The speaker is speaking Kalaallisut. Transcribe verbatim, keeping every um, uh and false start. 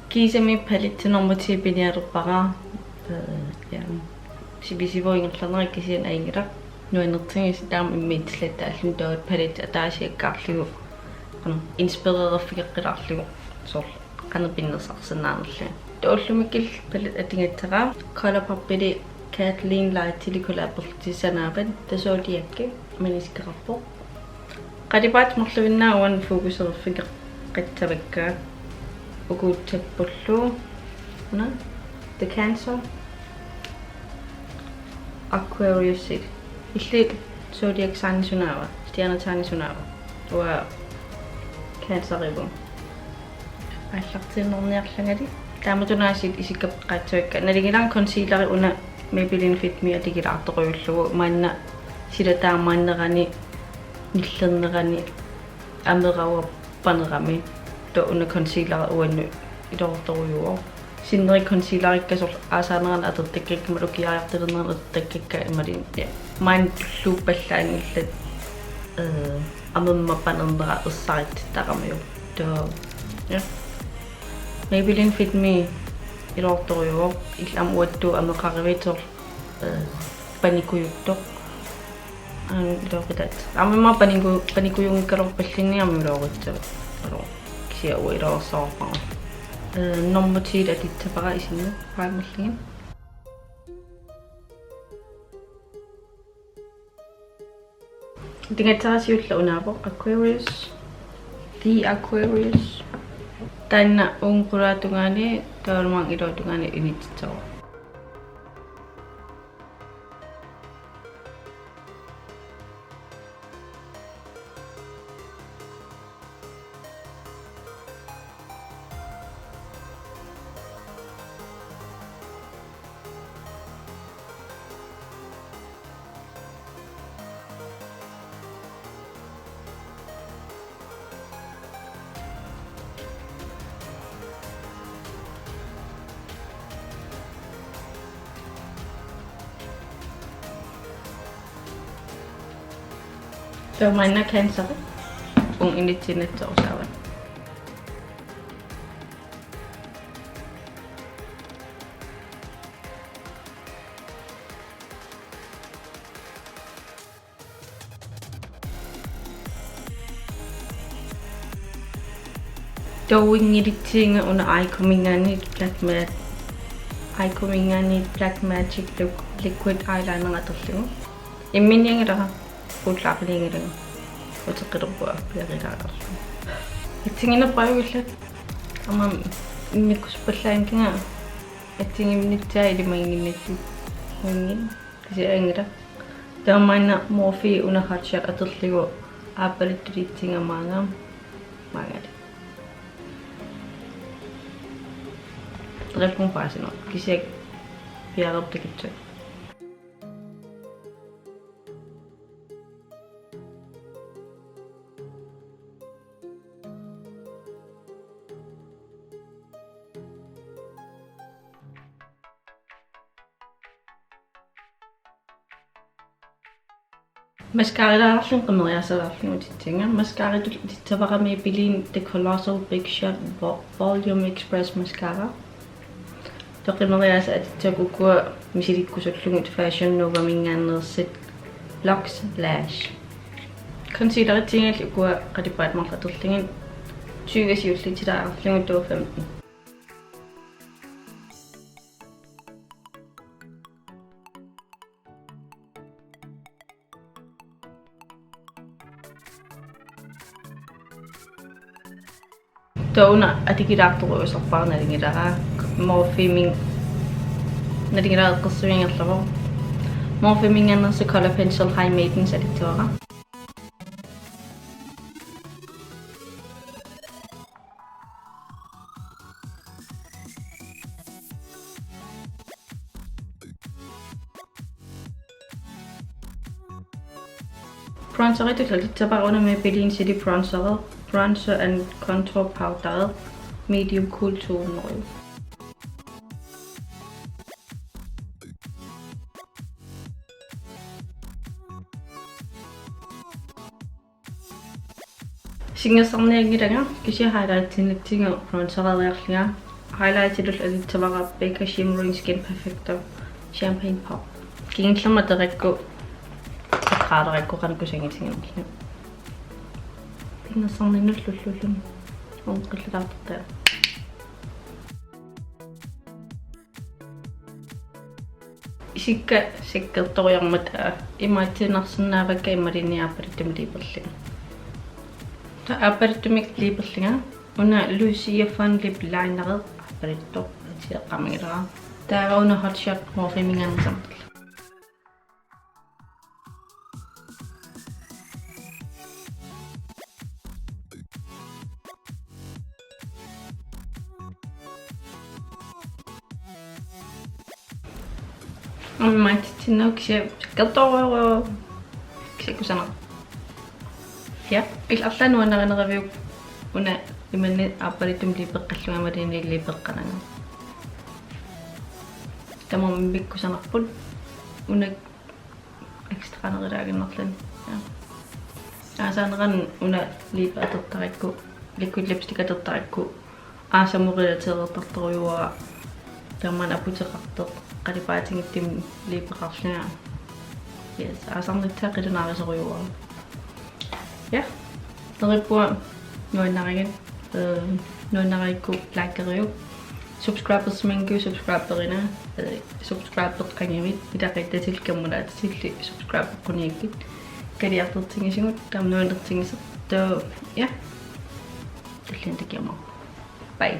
Kiisami paletti nummer ti pinialerpara. Øh, ja. Sivisuumik ingerlanerani kisianni ajunngilaq. Nuannertigissi taama immiussilattaalluni taava paletti ataasiakkaarlugu. Qanoq inspirererfigeqqilaarlugu. Soorlu qanoq pinnersarsinnaanerlunga. Taava ullumikkut palettit atugassara. Colourpopillu Kathleen Lightilu collaberlutik sanaavat The Zodiac maniskeqarpoq. Qalipaatit marluinnaat uani fokuserfigeqqissavakka. Ukuutsapullu. Una. The Cancer. Aquarius. Illit zodiac sign sunaava? Stjernetegn sunaava? Uanga Canceriuvunga. Aallartinnerniarlungali. Taamatut aasiit isikkapput qaatsavakka. Nalingilaarlugu concealeri una Maybelline Fit Me atugilaartorujullugu. Maanna silataamaannerani, nillernerani, amera uanga panerami. Taava una concealeri uannut iluartorujuuvoq. Sinneri concealerikka soorlu aasaanerani atortakkakka imaluunniit ukiariartulernerani atortakkakka imaluunniit. Ja. Maani tulluuppallaanngillat, øh, amemma panernera ersarittittaramiuk. Taava, ja. Maybelline Fit Me iluartorujuuvoq, illit aamma uattut ameqaruit soorlu, øh, panikujuttoq. Aamma iluaqutaat. Aamma immaqa paniku-, panikujunngikkaluarpalluunniit aamma iluaqutaassavara. Aluu. Kisianni uanga iluarsaarpara. Øh, nummer ti atussavara isinnut primerlugit. Atugassara siulleq unaavoq Aquarius. The Aquarius. Taanna uunga qulaatungaani, taavalu maanga iluatungaani inississavara. Taava maanna Cancer. Uunga inissinnissavara. Taava wingilitsiinga una Eyecomiminngaanniit Black Ma-, Eyecomiminngaanniit Black Magic Liqu-, Liquid Eyeliner atorlugu. Imminnianngilara, puullaaqilianngilara. Uteqqilerpunga piarilaarlugu. Assigiinnerpaajugillat. Aamma immikkusuppallaanngikkiga assigiinngissaa ilimaginnginnatsigit. Uingi. Kisianni ajunngilaq. Taava maanna Morphe una Hot Shot atorlugu aappaluttuliitsinga maanga. Maangali. Telefon paasina. Kisianni piareertakitsu. Mascaralaarlunga qimeriaasalaarlunga utitsinga. Mascaratut utissavara Maybelline The Colossal Big Shot Vo-, Volume Express Mascara. Taava qimeriaasat atissakka ukua misilikkusullugit Fashion Novaminngaanneersut Luxe Lash. Concealeritsiinnarlugit ukua qalipaatit marluk atorlugit tyve siulliit tilaarlugit to femten. Taava una atugilaartorujussuusarpara nalunngilara Morphemin nalunngilara eqqissavara ingerlavoq. Morpheminngaanneersoq Color Pencil High Maiden atussavara. Bronzeritut atussavara una Maybelline City Bronzer, Bronzer and Contour Powder, Medium Cool to hundrede. Singersornianngilanga kisianni highlightinnatsigu bronzereriarlunga Highlightillu atussavara Becca Shimmering Skin Perfector Champagne Pop. Kingullermik ateqakku, eqqaalarakku qanoq kusanngitsigimmallu. Pinnersarninnullulluni. Onqillalaartartaa. Isikka sakkortorujoormat, aa, imaatsiinnarsinnaavakka imaluunniit aappaluttumik liiperlunga. Taava aappaluttumik liiperlunga una Lucia Fun Lip Lineri aappaluttoq atieqqamingilara. Taava una Hot Shot Morpheminngaanneersoq. Aamma imaatsinnaavoq kisianni sakkortorujoorpoq. Kisianni kusanaq. Ja, illit arlaat nuannarineruviuk una imannak aappaluttumik liipeqqallunga imaluunniit liipeqqananga? Tamarmik kusanarput. Una ekstranerulaaginnarluni. Ja. Aasaanerani una liipi atortarakku, liquid lipstick atortarakku, aasamut relateerertartorujuara, taamaammat aputeqartoq, qalipaatigittumik liipeqarlunga. Yes, aasarnissaa qilunaarisorujuara. Ja, neriuppunga nuannarigit, øh, nuannarigukku likeriuk. Subscribersimanngikkuit subscriberina, øh, subscribeqqanngimmat, ilaquttatillu kammalaatitillu subscribeqquniakkit. Kaliartortigisugut, taama nuannertigisartoq, ja. Tallimat takiumaarpugut. Bye.